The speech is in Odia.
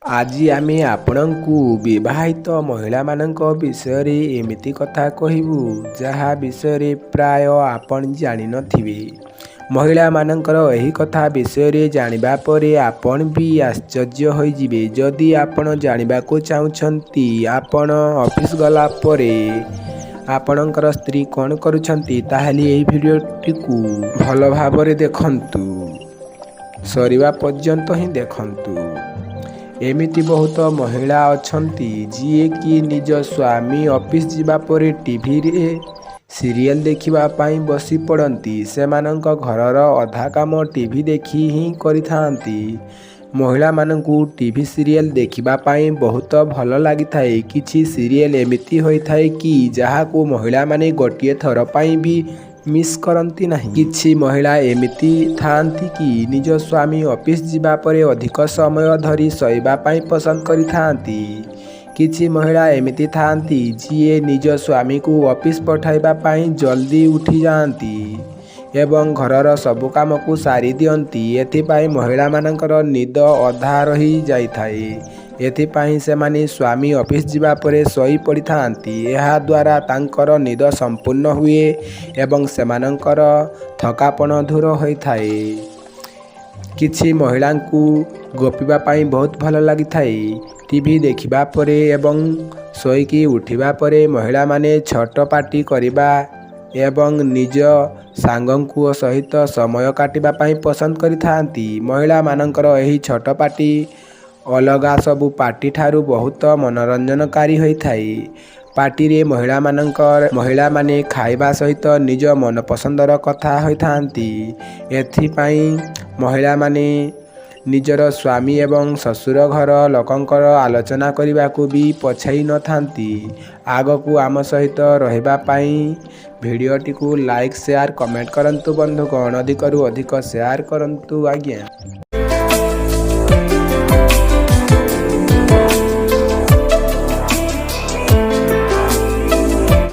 ଆଜି ଆମେ ଆପଣଙ୍କୁ ବିବାହିତ ମହିଳାମାନଙ୍କ ବିଷୟରେ ଏମିତି କଥା କହିବୁ, ଯାହା ବିଷୟରେ ପ୍ରାୟ ଆପଣ ଜାଣିନଥିବେ। ମହିଳାମାନଙ୍କର ଏହି କଥା ବିଷୟରେ ଜାଣିବା ପରେ ଆପଣ ବି ଆଶ୍ଚର୍ଯ୍ୟ ହୋଇଯିବେ। ଯଦି ଆପଣ ଜାଣିବାକୁ ଚାହୁଁଛନ୍ତି ଆପଣ ଅଫିସ ଗଲା ପରେ ଆପଣଙ୍କର ସ୍ତ୍ରୀ କ'ଣ କରୁଛନ୍ତି, ତାହେଲେ ଏହି ଭିଡ଼ିଓଟିକୁ ଭଲ ଭାବରେ ଦେଖନ୍ତୁ, ସରିବା ପର୍ଯ୍ୟନ୍ତ ହିଁ ଦେଖନ୍ତୁ। ଏମିତି ବହୁତ ମହିଳା ଅଛନ୍ତି, ଯିଏକି ନିଜ ସ୍ୱାମୀ ଅଫିସ ଯିବା ପରେ ଟିଭିରେ ସିରିଏଲ ଦେଖିବା ପାଇଁ ବସି ପଡ଼ନ୍ତି। ସେମାନଙ୍କ ଘରର ଅଧା କାମ ଟିଭି ଦେଖି ହିଁ କରିଥାନ୍ତି। ମହିଳାମାନଙ୍କୁ ଟିଭି ସିରିଏଲ ଦେଖିବା ପାଇଁ ବହୁତ ଭଲ ଲାଗିଥାଏ। କିଛି ସିରିଏଲ ଏମିତି ହୋଇଥାଏ କି ଯାହାକୁ ମହିଳାମାନେ ଗୋଟିଏ ଥର ପାଇଁ ବି ମିସ୍ କରନ୍ତି ନାହିଁ। କିଛି ମହିଳା ଏମିତି ଥାଆନ୍ତି କି ନିଜ ସ୍ୱାମୀ ଅଫିସ ଯିବା ପରେ ଅଧିକ ସମୟ ଧରି ଶୋଇବା ପାଇଁ ପସନ୍ଦ କରିଥାନ୍ତି। କିଛି ମହିଳା ଏମିତି ଥାଆନ୍ତି, ଯିଏ ନିଜ ସ୍ୱାମୀକୁ ଅଫିସ ପଠାଇବା ପାଇଁ ଜଲ୍ଦି ଉଠିଯାଆନ୍ତି ଏବଂ ଘରର ସବୁ କାମକୁ ସାରି ଦିଅନ୍ତି। ଏଥିପାଇଁ ମହିଳାମାନଙ୍କର ନିଦ ଅଧା ରହି ଯାଇଥାଏ। ଏଥିପାଇଁ ସେମାନେ ସ୍ୱାମୀ ଅଫିସ ଯିବା ପରେ ଶୋଇ ପଡ଼ିଥାନ୍ତି। ଏହା ଦ୍ୱାରା ତାଙ୍କର ନିଦ ସମ୍ପୂର୍ଣ୍ଣ ହୁଏ ଏବଂ ସେମାନଙ୍କର ଥକାପଣ ଦୂର ହୋଇଥାଏ। କିଛି ମହିଳାଙ୍କୁ ଗପିବା ପାଇଁ ବହୁତ ଭଲ ଲାଗିଥାଏ। ଟିଭି ଦେଖିବା ପରେ ଏବଂ ଶୋଇକି ଉଠିବା ପରେ ମହିଳାମାନେ ଛୋଟ ପାର୍ଟି କରିବା ଏବଂ ନିଜ ସାଙ୍ଗଙ୍କ ସହିତ ସମୟ କାଟିବା ପାଇଁ ପସନ୍ଦ କରିଥାନ୍ତି। ମହିଳାମାନଙ୍କର ଏହି ଛୋଟ ପାର୍ଟି ଅଲଗା ସବୁ ପାର୍ଟି ଠାରୁ ବହୁତ ମନୋରଞ୍ଜନକାରୀ ହୋଇଥାଏ। ପାର୍ଟିରେ ମହିଳାମାନେ ଖାଇବା ସହିତ ନିଜ ମନପସନ୍ଦର କଥା ହୋଇଥାନ୍ତି। ଏଥିପାଇଁ ମହିଳାମାନେ ନିଜର ସ୍ୱାମୀ ଏବଂ ଶ୍ୱଶୁର ଘର ଲୋକଙ୍କର ଆଲୋଚନା କରିବାକୁ ବି ପଛାଇ ନଥାନ୍ତି। ଆଗକୁ ଆମ ସହିତ ରହିବା ପାଇଁ ଭିଡ଼ିଓଟିକୁ ଲାଇକ୍, ସେୟାର, କମେଣ୍ଟ କରନ୍ତୁ। ବନ୍ଧୁଗଣ, ଅଧିକରୁ ଅଧିକ ସେୟାର କରନ୍ତୁ ଆଜ୍ଞା।